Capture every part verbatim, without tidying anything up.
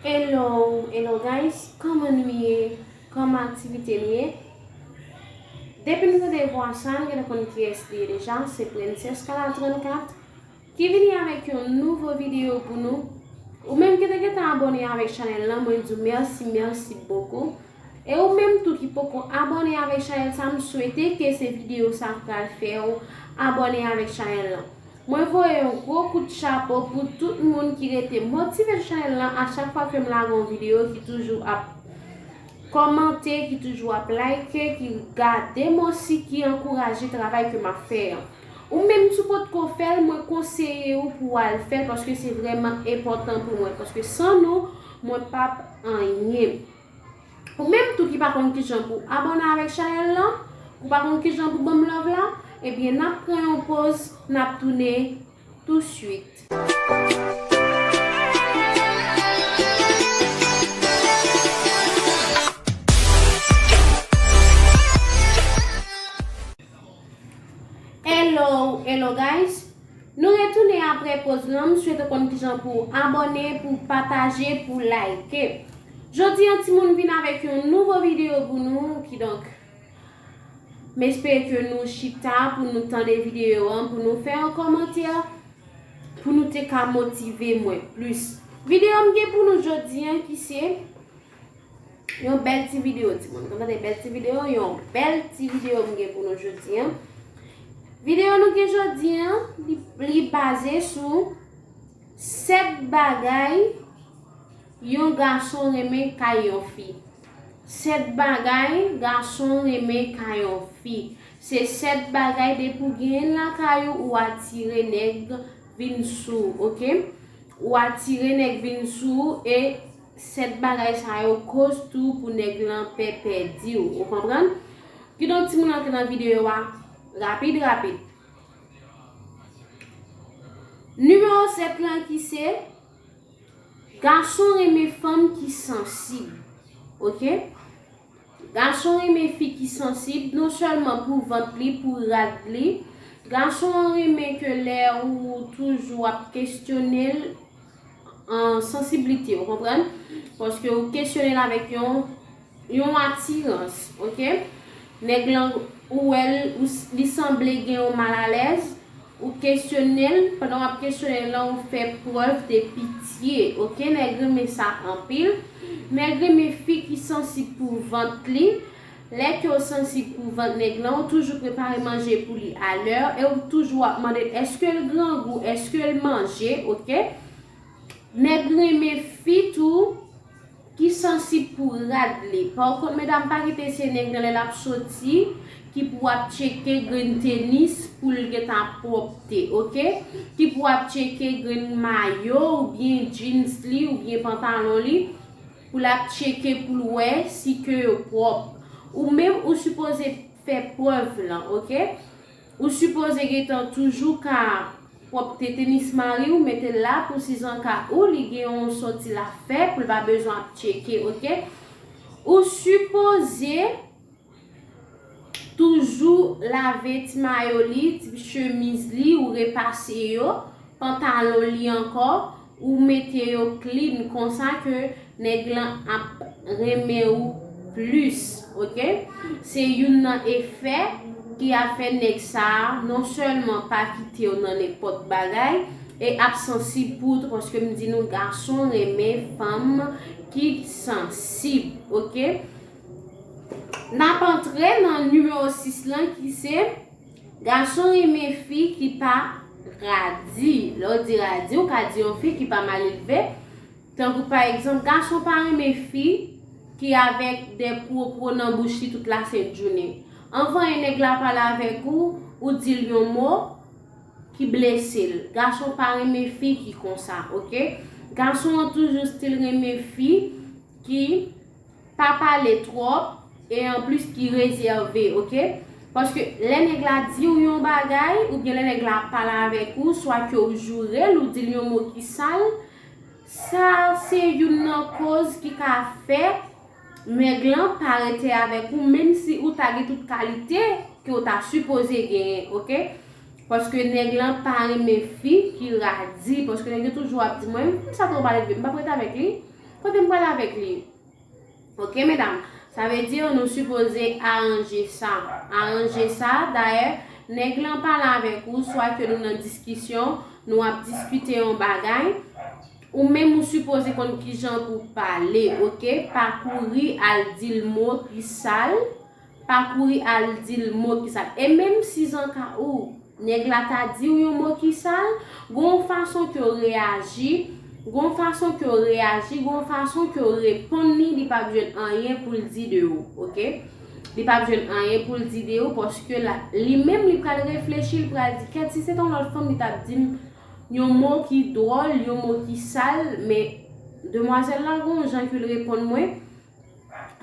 Hello, hello guys, kòman nou ye? Kòman aktivite nou ye? Depi nou tande vwa sa, nou gentan konn kiyès li ye deja, se Princess Kala trannkat ki vini avèk yon nouvo videyo pou nou. Ou menm ki te gentan abòne avèk chanèl lan, mwen di w mèsi, mèsi bokou. E ou menm tou ki poko abòne avèk chanèl sa, m swete ke se videyo sa pral fè w abòne avèk chanèl lan. Mwen voye yon gwo kout chapo pou tout moun ki rete motive chanèl lan a chak fwa ke m lage yon videyo, ki toujou ap kòmante, ki toujou ap like, ki gade m osi, ki ankouraje travay ke m ap fè an. Ou menm si w potko fè l, mwen konseye w pou w al fè l paske se vrèman enpòtan pou mwen, paske san nou, mwen p ap anyen. Ou menm tou ki pa konn kijan pou abòne avèk chanèl lan, ou pa konn kijan pou ban m love la, ebyen n ap pran yon poz, n ap tounen touswit. Hello, hello guys. Nou retounen apre poz lan, m swete w konn kijan pou abòne, pou pataje, pou like. Jodi an timoun vin avèk yon nouvo videyo pou nou, kidonk m espere ke nou chita pou nou tande videyo an, pou nou fè yon kòmantè, pou nou te ka motive mwen plis. Videyo m gen pou nou jodi an ki se yon bèl ti videyo, timoun. Kòmantè bèl ti videyo, yon bèl ti videyo m gen pou nou jodi an. Videyo nou gen jodi an, li, li baze sou sèt bagay yon gason renmen kay yon fi. Sèt bagay gason renmen kay yon fi. Se sèt bagay depi w genyen l lakay ou, ou atire nèg vin sou ou, oke? Ou atire nèg vin sou ou e sèt bagay sa yo koz tou pou nèg lan pè pèdi w, ou konprann? Kidonk timoun antre nan videyo a rapid rapid. Nimewo sèt lan ki se gason renmen fanm ki sansib. Oke? Gason renmen fi ki sansib, non sèlman pou vant li, pou rad li. Gason an renmen ke lè ou toujou ap kesyone l an sansiblite, ou konprann? Paske ou kesyone l avèk yon, yon atirans, oke? Nèg lan, ou wè l, ou s-, li sanble gen yon malalèz, ou kesyone l, pandan w ap kesyone l lan, ou fè prèv de pitye, oke? Nèg renmen sa anpil. Nèg renmen fi ki sansib pou vant li. Lè ke w sansib pou vant nèg lan, ou toujou prepare manje pou li alè, e ou toujou ap mande l èske l grangou, èske l manje, oke? Nèg renmen fi tou ki sansib pou rad li. Pakont, medam, pa kite se nèg lan lè l ap soti ki pou ap tcheke grenn tenis pou l gentan pwòpte, oke? Ki pou ap tcheke grenn mayo oubyen jeans li oubyen pantalon li pou l ap tcheke pou l wè si ke yo pwòp. Ou menm ou sipoze fè prèv lan, oke? Ou sipoze gentan toujou ka pwòpte tenis mari w, mete l la pou si zanka ou li gen yon sòti l ap fè, pou l pa bezwen ap tcheke, oke? Ou sipoze toujou lave ti mayo li, ti chemiz li, ou repase yo, pantalon li ankò, ou mete yo clean konsa ke nèg lan ap renmen ou plis, oke? Se youn nan efè ki ap fè nèg sa a non sèlman pa kite w nan nenpòt bagay, e ap sansib pou ou tou, paske m di nou gason renmen fanm ki sansib, oke? N ap antre nan nimewo sis lan ki se gason renmen fi ki pa radi. Lè w di radi, ou ka di yon fi ki pa malelve. Tankou pa egzanp, gason pa renmen fi ki avèk de pwopo nan bouch li tout lasent jounen. Anvan e nèg la pale avèk ou, ou di l yon mo ki blese l. Gason pa renmen fi ki konsa, oke? Gason an toujou still renmen fi ki pa pale twòp e anplis ki rezève, oke? Paske lè nèg la di w yon bagay, oubyen lè nèg la pale avèk ou, swa ke w joure l, ou di l yon mo ki sal, sa se youn nan koz ki ka fè nèg lan pa rete avèk ou, menm si ou ta gen tout kalite ke w ta sipoze genyen, oke? Paske nèg lan pa renmen fi ki radi, paske nèg yo toujou ap di, "Mwen, menm fanm sa twò malelve, m p ap rete avèk li." Kote m pral avèk li? Ok, medam. Sa vle di nou sipoze aranje sa. Aranje sa, dayè, nèg lan pale avèk ou, swa ke nou nan diskisyon, nou ap diskite yon bagay, ou menm ou sipoze konn kijan pou pale, ok? Pa kouri al di l mo ki sal, pa kouri al di l mo ki sal. E menm si zanka ou, nèg la ta di w yon mo ki sal, gon fason ke w reyaji, gon fason ke w reyaji, gon fason ke w reponn li, li p ap jwenn anyen pou l di de ou, ok? Li p ap jwenn anyen pou l di de ou, paske la, li menm li pral reflechi, li pral di, kèt, si se t yon lòt fanm, li t ap di m yon mo ki dwòl, yon mo ki sal, men demwazèl la, gon jan ke l reponn mwen,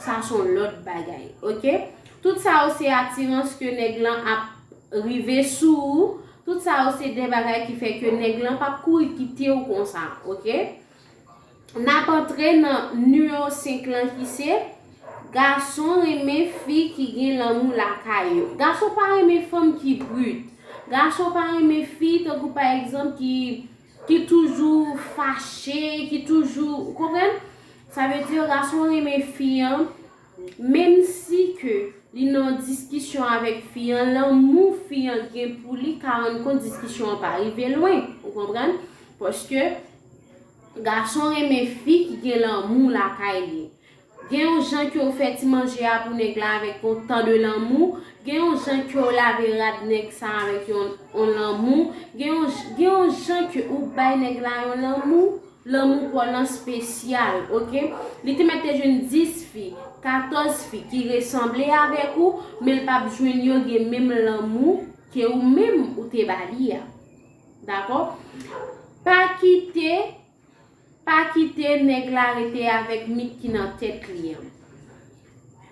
sa se yon lòt bagay, ok? Tout sa yo se atirans ke nèg lan ap rive sou ou. Tout sa yo se de bagay ki fè ke nèg lan p ap kouri kite w konsa, ok? N ap antre nan nimewo senk lan ki se, gason renmen fi ki gen lanmou lakay yo. Gason pa renmen fanm ki brit. Gason pa renmen fi, tankou pa egzanp, ki, ki toujou fache, ki toujou, ou konprann? Sa vle di gason renmen fi an, menm si ke li nan diskisyon avèk fi an, lanmou fi an gen pou li ka rann kont diskisyon an pa rive lwen, ou konprann? Paske gason renmen fi ki gen lanmou lakay li. Gen yon jan ke w fè ti manje a pou nèg la avèk yon tan de lanmou. Gen yon jan ke w lave rad nèg sa avèk yon, yon lanmou. Gen yon, gen yon jan ke ou bay nèg la yon lanmou. Lanmou pa w lan espesyal, ok? Li te mèt te jwenn dis fi, katòz fi ki resanble avèk ou, men l p ap jwenn yo gen menm lanmou ke ou menm ou te ba li a. Dakò? Pa kite, pa kite nèg la rete avèk mit ki nan tèt li an.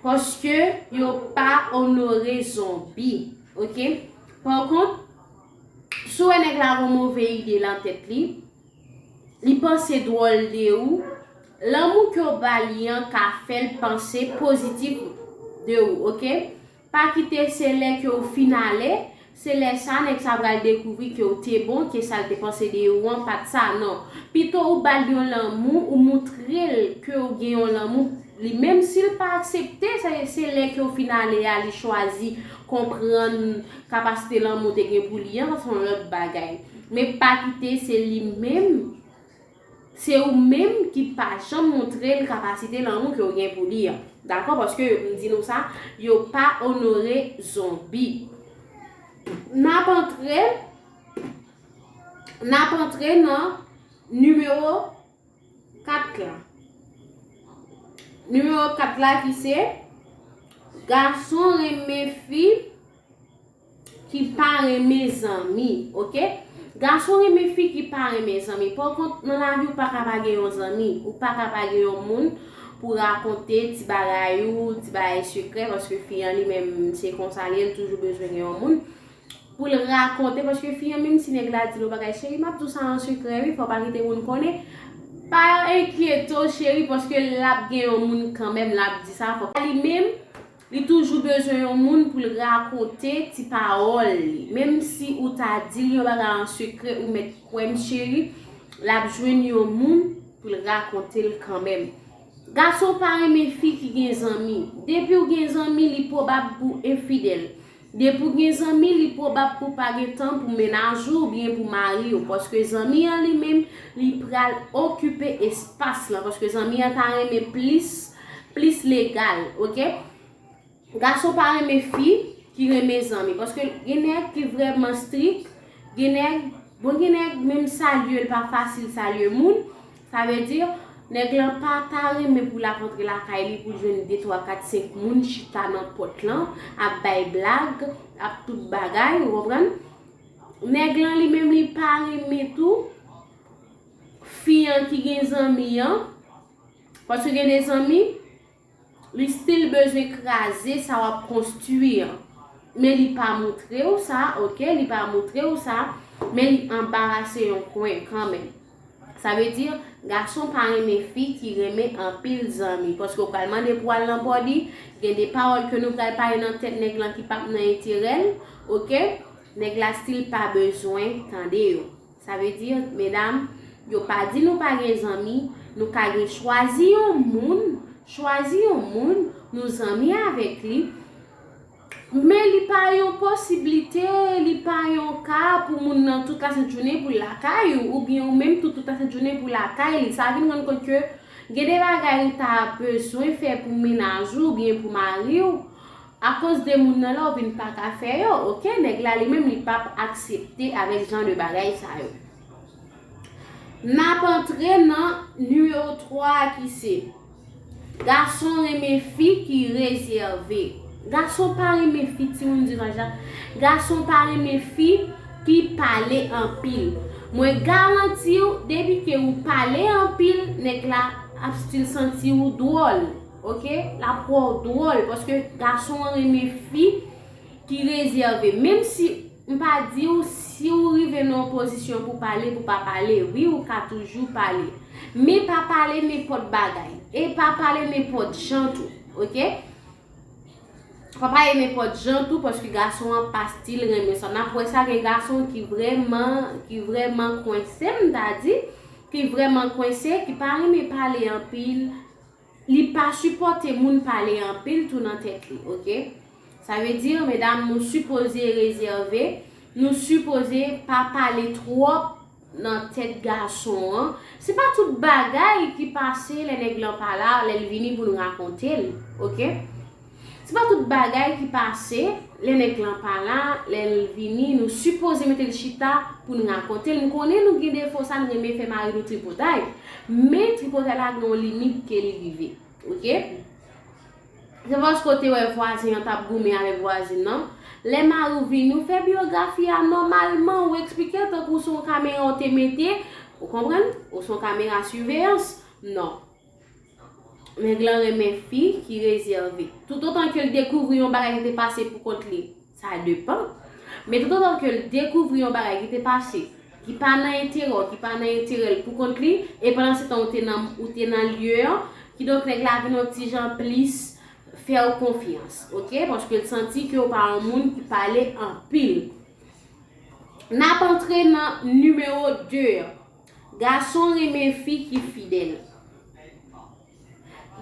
Paske yo pa onore zonbi, ok? Pa kont, si w wè nèg la gon move ide lan tèt li, li panse dwòl de ou, lanmou ke w ba li an ka fè l panse pozitif de ou, ok? Pa kite se lè ke w fin ale, se lè sa nèg sa pral dekouvri ke w te bon, ke sa l te panse de ou an pa t sa, non. Pito ou ba l yon lanmou, ou montre l ke w gen yon lanmou, li menm si l pa aksepte, se, se lè ke w fin ale a, li chwazi konprann kapasite lanmou te gen pou li an, sa se yon lòt bagay. Men pa kite se li menm, se ou menm ki pa janm montre l kapasite lanmou ke w gen pou li an. Dakò? Paske m di nou sa, yo pa onore zonbi. N ap antre, n ap antre nan nimewo kat la. Nimewo kat la ki se, gason renmen fi ki pa renmen zanmi, ok? Gason renmen fi ki pa renmen zanmi. Pa kont, nan lavi ou pa ka pa gen yon zanmi, ou pa ka pa gen yon moun pou rakonte ti bagay ou, ti bagay sekrè, paske fi an li menm se konsa li ye, li toujou bezwen gen yon moun pou l rakonte, paske fi an menm si nèg la di l yon bagay, cheri, m ap di w sa an sekrè wi, fò w pa kite moun konnen. Pa enkyete w cheri, paske l ap gen yon moun kanmenm l ap di sa, fò li menm, li toujou bezwen yon moun pou l rakonte ti pawòl li. Menm si ou ta di l yon bagay an sekrè, ou mèt kwè m cheri, l ap jwenn yon moun pou l rakonte l kanmenm. Gason pa renmen fi ki gen zanmi. Depi w gen zanmi, li pwobab pou enfidèl. Depi w gen zanmi, li pwobab pou pa gen tan pou mennaj ou oubyen pou mari w. Paske zanmi an li menm, li pral okipe espas lan. Paske zanmi an ta renmen plis, plis legal, ok? Gason pa renmen fi ki renmen zanmi. Paske gen nèg ki vrèman strik, gen nèg, bon, gen nèg menm salye l pa fasil salye moun. Sa vle di, nèg lan pa ta renmen pou l ap antre lakay li pou l jwenn de, twa, kat, senk moun chita nan pòt lan, ap bay blag, ap tout bagay, ou konprann? Nèg lan li menm li pa renmen tou fi an ki gen zanmi an, paske gen de zanmi, li still bezwen kraze sa w ap konstwi an. Men li pa montre w sa, ok? Li pa montre w sa, men li anbarase yon kwen kanmenm. Sa vle di, gason pa renmen fi ki renmen anpil zanmi. Paske w pral mande pou al nan bòdi, gen de pawòl ke nou pral pale nan tèt nèg lan ki p ap nan enterè l, ok? Nèg la still pa bezwen tande yo. Sa vle di, medam, yo pa di nou pa gen zanmi, Nou ka gen chwazi yon moun, chwazi yon moun, nou zanmi avèk li, men li pa yon posiblite, li pa yon ka pou moun nan tout lasent jounen pou l lakay ou, oubyen ou menm tou tout lasent jounen pou lakay li. Sa vin rann kont ke gen de bagay ou ta bezwen fè pou mennaj ou oubyen pou mari w, akoz de moun nan la ou vin pa ka fè yo, oke? Nèg la li menm li p ap aksepte avèk jan de bagay sa yo. N ap antre nan nimewo twa a ki se gason renmen fi ki rezève. Gason pa renmen fi, timoun di konsa. Gason pa renmen fi ki pale anpil. Mwen garanti w, depi ke ou pale anpil, nèg la ap still santi ou dwòl. Oke? L ap wè w dwòl, paske gason an renmen fi ki rezève. Menm si m pa di w, si w rive nan yon pozisyon pou pale, pou pa pale, wi, ou ka toujou pale. Men pa pale nenpòt bagay. E pa pale nenpòt jan tou, oke? Pa pale nenpòt jan tou, paske gason an pa still renmen sa. N ap wè sa, gen gason ki vrèman, ki vrèman kwense, m ta di, ki vrèman kwense, ki pa renmen pale anpil, li pa sipòte moun pale anpil tou nan tèt li, oke? Sa vle di, medam, nou sipoze rezève, nou sipoze pa pale twòp nan tèt gason an. Se pa tout bagay ki pase lè nèg lan pa la, lè l vini pou nou rakonte l, oke? Se pa tout bagay ki pase lè nèg lan pa la, lè l vini, nou sipoze mete l chita pou nou rakonte l. M konnen nou gen defo sa, nou renmen fè mari nou tripotay, men tripotay la gen yon limit ke li rive, oke? Se paske w te wè vwazen an t ap goumen avèk vwazin nan. Lè mari w vini, ou fè biyografi a nòmalman, ou eksplike l tankou se yon kamera w te mete, ou konprann? Ou se yon kamera siveyans. Non. Nèg lan renmen fi ki rezève. Toutotan ke l dekouvri yon bagay ki te pase pou kont li, sa depann. Men toutotan ke l dekouvri yon bagay ki te pase, ki pa nan enterè w, ki pa nan enterè l pou kont li, e pandan se tan ou te nan, ou te nan lye an, kidonk nèg la vin yon ti jan plis fè w konfyans, oke? Paske l santi ke w pa yon moun ki pale anpil. N ap antre nan nimewo de an. Gason renmen fi ki fidèl.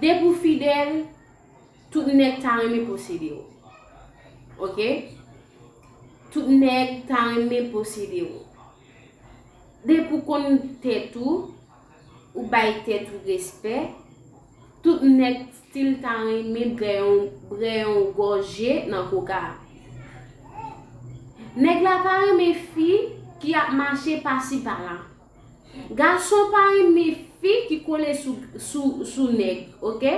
Depi w fidèl, tout nèg ta renmen posede w. Oke? Tout nèg ta renmen posede w. Depi w konn tèt ou, ou bay tèt ou respè, tout nèg still ta renmen brè yon, brè yon gòje nan koka. Nèg la pa renmen fi ki ap mache pasi pala. Gason pa renmen fi ki kole sou, sou, sou nèg, oke?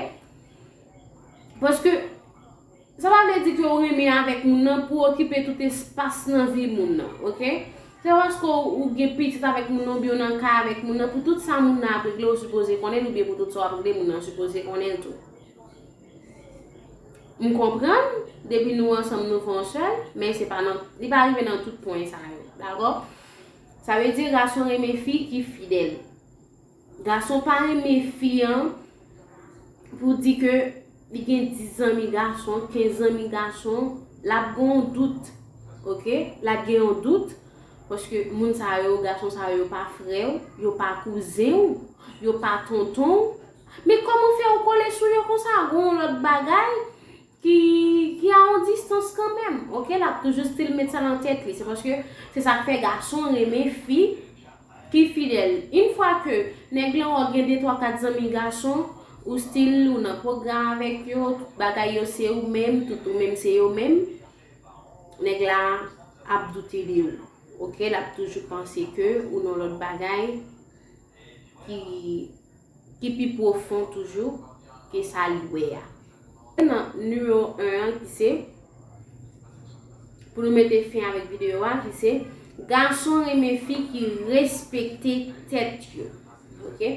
Paske sa pa vle di ke ou renmen avèk moun nan pou okipe tout espas nan vi moun nan, oke? Se pa paske ou, ou gen pitit avèk moun nan, oubyen ou nan kay avèk moun nan, pou tout sa moun nan ap regle, ou sipoze konnen l, oubyen pou tout sa w ap regle, moun nan sipoze konnen l tou. M konprann, depi nou ansanm, nou fè yon sèl, men se pa nan, li pa rive nan tout pwen sa yo, dakò? Sa vle di gason renmen fi ki fidèl. Gason pa renmen fi an pou di ke li gen dis zanmi gason, kenz zanmi gason, l ap gen yon dout, oke? L ap gen yon dout, paske moun sa yo, gason sa yo, yo pa frè w, yo pa kouzen w, yo pa tonton w. Men kòman fè ou kole sou yo konsa? Gen yon lòt bagay ki, ki a yon distans kanmenm, oke? L ap toujou still met sa nan tèt li. Se paske se sa k fè gason renmen fi ki fidèl. Yon fwa ke nèg lan wè w gen de, twa, kat zanmi gason, ou still, ou nan pwogram avèk yo, tout bagay yo se ou menm, tout ou menm se yo menm, nèg la ap doute de ou. Oke, l ap toujou panse ke ou nan lòt bagay ki, ki pi pwofon toujou ke sa li wè a. Nan nimewo en an ki se, pou nou mete fen avèk videyo a, ki se gason renmen fi ki respekte tèt yo. Oke?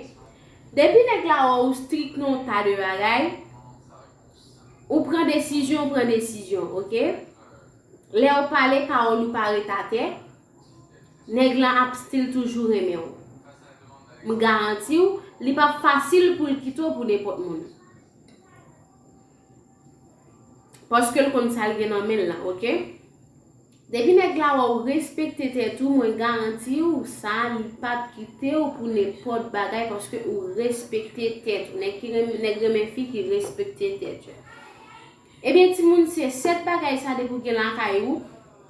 Depi nèg la wè ou strik nan yon ta de bagay, ou pran desizyon, ou pran desizyon, oke? Lè w pale, pawòl ou pa ret atè, nèg lan ap still toujou renmen w. M garanti w, li p ap fasil pou l kite w pou nenpòt moun. Paske l konn sa l gen nan men l lan, oke? Depi nèg la wè ou respekte tèt ou, mwen garanti w sa, li p ap kite w pou nenpòt bagay paske ou respekte tèt ou. Nèg ki renmen, nèg renmen fi ki respekte tèt yo. Ebyen, timoun, se sèt bagay sa depi w gen lakay ou,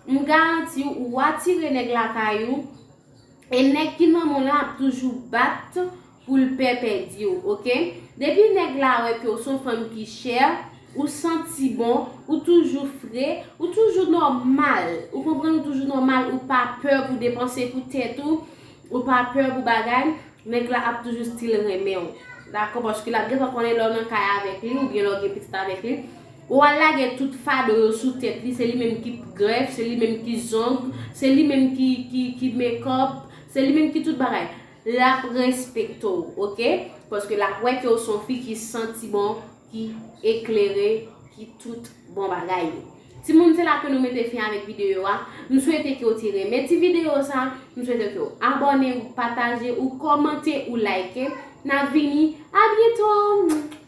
m garanti w, ou atire nèg lakay ou, e nèg ki nan men w lan ap toujou bat pou l pè pèdi w, oke? Depi nèg la wè ke w se yon fanm ki chè, ou santi bon, ou toujou fre, ou toujou nòmal, ou konprann, ou toujou nòmal, ou pa pè pou depanse pou tèt ou, ou pa pè pou bagay, nèg la ap toujou still renmen w. Dakò? Paske l ap gentan konnen lè w nan kay avèk li, oubyen lè w gen pitit avèk li, ou al lage tout fado yo sou tèt li, se li menm ki grèf, se li menm ki zong, se li menm ki, ki, ki make up, se li menm ki tout bagay. L ap respekte w, oke? Paske l ap wè ke w se yon fi ki santi bon, ki eklere, ki tout bon bagay yo. Timoun, se la ke nou mete fen avèk videyo a. M swete ke w te renmen ti videyo sa. M swete ke w abòne, ou pataje, ou kòmante, ou like. N ap vini. A byento!